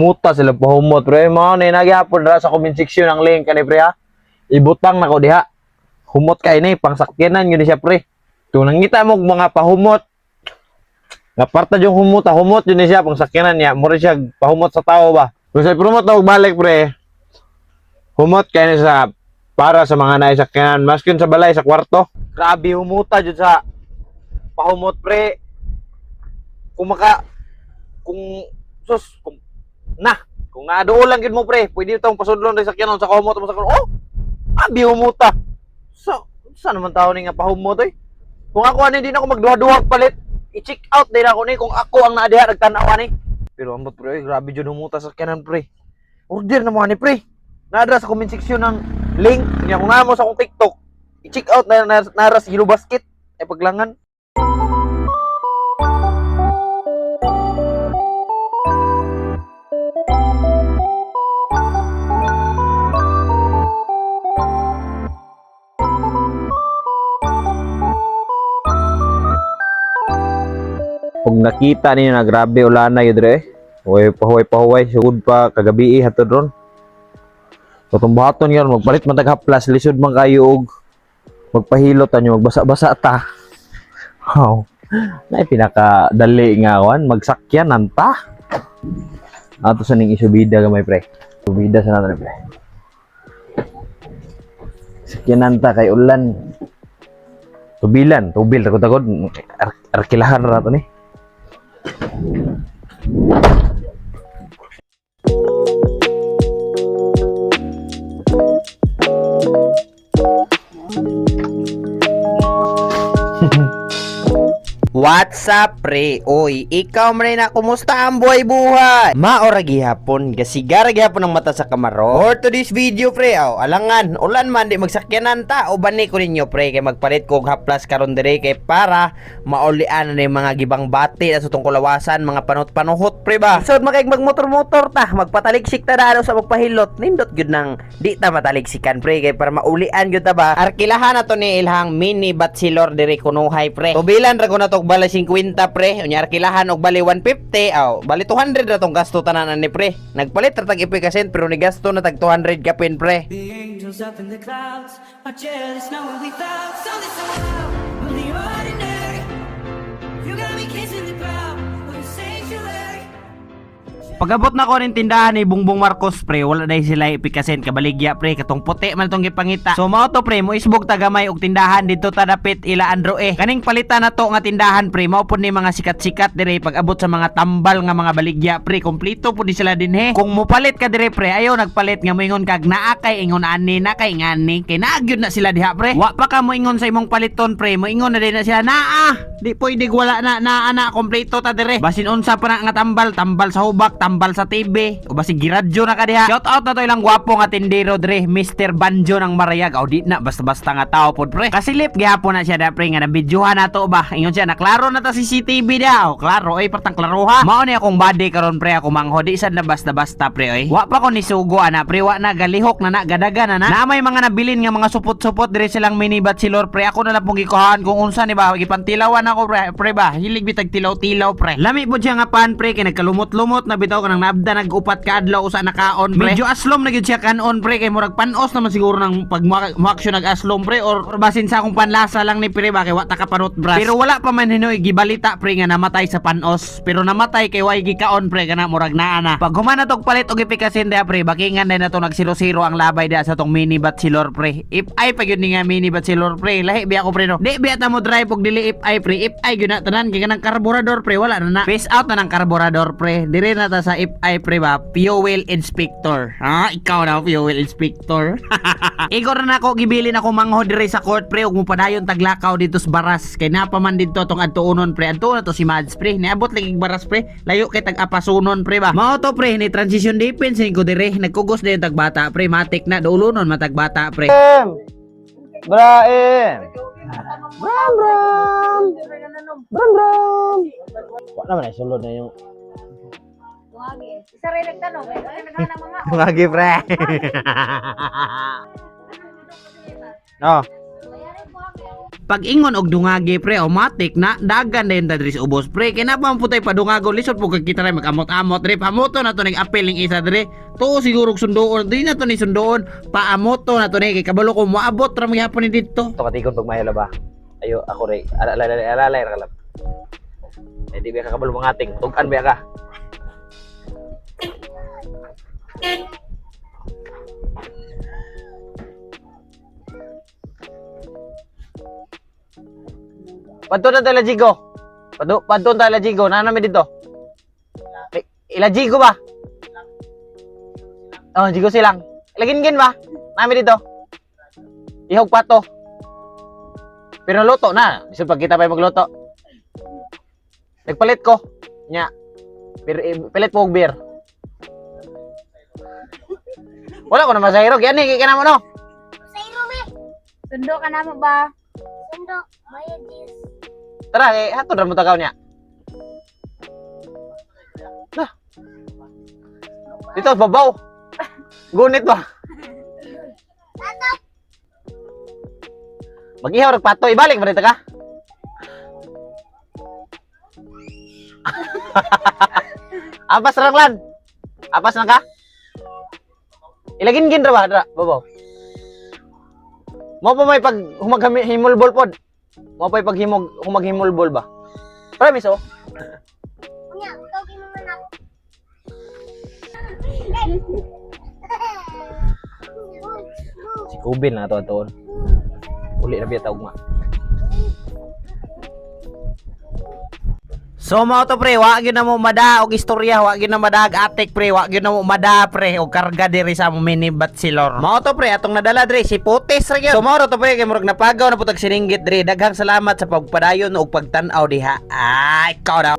Muta sila pahumot, pre. Mao ni nagyapon ra sa comment section ang link kani, pre, ha. Ibutang nako diha. Humot kay ni pangsakyanan yun siya, pre. Kung nangita mo og mga pahumot nga parta yung humot, ah, humot yun ni siya pangsakyanan niya. Mura siya pahumot sa tao ba. Kung sa promote na og balik, pre. Humot kay ni sa para sa mga naisakyanan maskin sa balay, sa kwarto. Grabe humuta jud sa pahumot, pre. Kung maka kung sus kung na kung naduol lang gid mo, pre, pwede tong pasudlon rin sakyanon sa kumot mo sa oh abi humuta. So saan naman tao ni nga pahumot oy? Kung ako ani, di na ako magduha-duha palit. I-check out din ako ni kung ako ang naadiha nagtan-aw ani. Pero ambot, pre, oy, grabe jud humuta sa sakyanan, pre. Order na mo ani, pre. Naadra sa comment section ng link niya. Kung naa mo sa akong TikTok, i-check out na, na nara sa Yellow Basket ay paglangan. Kung nakita ninyo na grabe ulana yun dire. Huway pahuway pahuway sugod pa kagabi eh, hatod ron. Katong buhaton yun, magpalit man tag haplas, lisod man kayo og magpahilot anyo, magbasa-basa ta. Wow. Nay pinaka dali nga wan magsakyan ta. Ato sa ning isubida gamay, pre. Subida sa nato ni, pre. Sakyanan ta kay ulan. Tubilan, tubil tagod-tagod arkilahan ra to ni. What's up, pre? Oy, ikaw man na, kumusta ang buhay-buhay? Maora gihapon, gasigara gihapon ang mata sa kamaro. Or to this video, pre, aw, alangan, ulan man di magsakyanan ta o bani ko ninyo, pre, kay magpalit ko og haplas karon dire kay para maulian na ni mga gibang bati na sa tong kulawasan, mga panot-panuhot, pre ba. So makig magmotor-motor ta, magpataliksik ta dalo sa magpahilot, nindot gyud nang di ta mataliksikan, pre, kay para maulian gyud ta ba. Arkilahan na to ni ilhang mini bachelor dire kunuhay, pre. Tubilan ra ko na tog bala 50, pre. Unya arkilahan og bali 150, aw bali 200 ra tong gasto tanan ni, pre. Nagpalit ra tag ipikasen pero ni gasto na tag 200 kapin, pre. The angels up in the clouds are jealous knowing we found something so out of the ordinary. You got me kissing the ground of your sanctuary. Pagabot na ko ning tindahan ni Bongbong Marcos, pre, wala dai sila ipikasen kabaligya, pre, katong puti man tong gipangita. So mao to, pre, mo isbog ta gamay og tindahan didto ta dapit ila Andro eh. Kaning palitan na to nga tindahan, pre, mao pud ni mga sikat-sikat dire pag abot sa mga tambal nga mga baligya, pre, kompleto pud ni sila dinhe. Kung mopalit ka dire, pre, ayaw nagpalit nga moingon kag naa kay ingon ani na kay ngani kay naa gyud na sila diha, pre. Wa pa ka moingon sa imong paliton, pre, moingon na din na sila naa. Di pwede wala na naa na kompleto ta dire. Basin unsa pa na nga tambal, tambal sa hubak, tambal sa TV, o basin giradyo na ka diha. Shout out na to ilang gwapo nga tindero dire, Mr. Banjo ng Marayag. Aw di na basta-basta nga tao pod, pre. Kasilip gihapon na siya da, pre, nga nabidyohan na to ba. Ingon siya na klaro na ta CCTV daw. Klaro ay partang klaroha. Mao ni akong body karon, pre, ako mangho di sad na basta-basta, pre oy. Wa pa ko ni sugo ana, pre, wa na galihok na na gadaga na na. Na may mga nabilin nga mga supot-supot dire silang mini bachelor, pre. Ako na lang pong gikuhaan kung unsa ni ba gipantilawan ako, pre, pre ba. Hilig bitag tilaw-tilaw, pre. Lami po siya nga pan, pre, kay nagkalumot-lumot na bitaw kanang naabda nag-upat ka adlaw usa nakaon, pre. Medyo aslom na gyud siya kanon, pre, kay murag panos naman siguro nang pag mo-action nag-aslom, pre, or basin sa akong panlasa lang ni, pre ba, kay wa ta ka panot bras. Pero wala pa man hinoy gibalita, pre, nga namatay sa panos. Pero namatay kay way gikaon, pre, kana murag naa na. Pag humana tog palit og ipikasin diha, pre, bakingan din na to nagsiro-siro ang labay diha sa tong mini bachelor, pre. If ay pa gyud ni nga mini bachelor, pre, lahi biya ko, pre, no. Di biya ta mo drive og dili if ay, pre, if ay gyud na tanan kay kanang karburador, pre, wala na na. Phase out na ng karburador, pre. Dire na ta sa if ay, pre ba, fuel inspector. Ah, ikaw na fuel inspector. Igor na nako gibilin ako mangho dire sa court, pre, ug mopadayon taglakaw dito sa Baras kay napa man didto tong adtuonon, pre. Adtuon na to si Mads, pre. Niabot lagi Baras, pre. Layo kay tag apasunon, pre ba. Mao to, pre, ni transition defense ko dire nagkugos dayon tag bata, pre, matik na duulonon matag bata, pre. Braem! Bram bram! Bram bram! Wa naman ay sulod na yung Tungagi. Isa rin nagtanong. Eh, kasi naghanap mga. Tungagi, pre. Oh. Pag ingon og dungagi pre, automatic na dagan din ta diri sa ubos pre. Kay na pa man putay padungago, lisod po kag kita rin magamot-amot diri. Pamoto na to ning apil ning isa diri. Tuo siguro og sunduon, di na to ni sunduon. Paamoto na to ni kay kabalo ko moabot ra magyapon ni didto. Ito katikon pag mahilo ba? Ayo ako rin. Alalay alalay ra kalab. Eh di ba ka kabalo mga ating tugan ba ka? Padto na tayo Jigo. Padto padto tayo Jigo. Naa namin dito. Eh, ila Jigo ba? Oh, Jigo silang. Ilagin ba? Namin dito. Ihog pato. Pero luto na. Bisan pag kita pa yung magluto. Nagpalit ko. Nya. Pero eh, palit po og beer. Wala ko na masahiro. Kaya ni, kaya na mo no. Sa me. Sundo ka na mo ba? Sundo. Bayad is. Tara, eh, hatod ra mo tagaw niya. Nah. Dito, babaw. Gunit ba? Mag-ihaw rag pato, ibalik ba dito ka? Apas ra lang lan. Apas lang ka? Ilagin gin ra ba dra, babaw. Mo pa may pag humaghimulbol pod. Mo pa pag himog humaghimulbol ba? Promise oh. Unya, tawagin mo man ako. Si Kubin na to atoon. Uli na biya taog ma. So mao to pre, wa gyud na mo mada og istorya, wa gyud na mada og atik pre, wa gyud na mo mada pre og karga diri sa mo mini batsilor. Mao to pre, atong nadala diri si Putis ra gyud. So mao ra to pre, kay murag napagaw na putag sininggit diri. Daghang salamat sa pagpadayon ug pagtan-aw diha. Ay, ikaw na.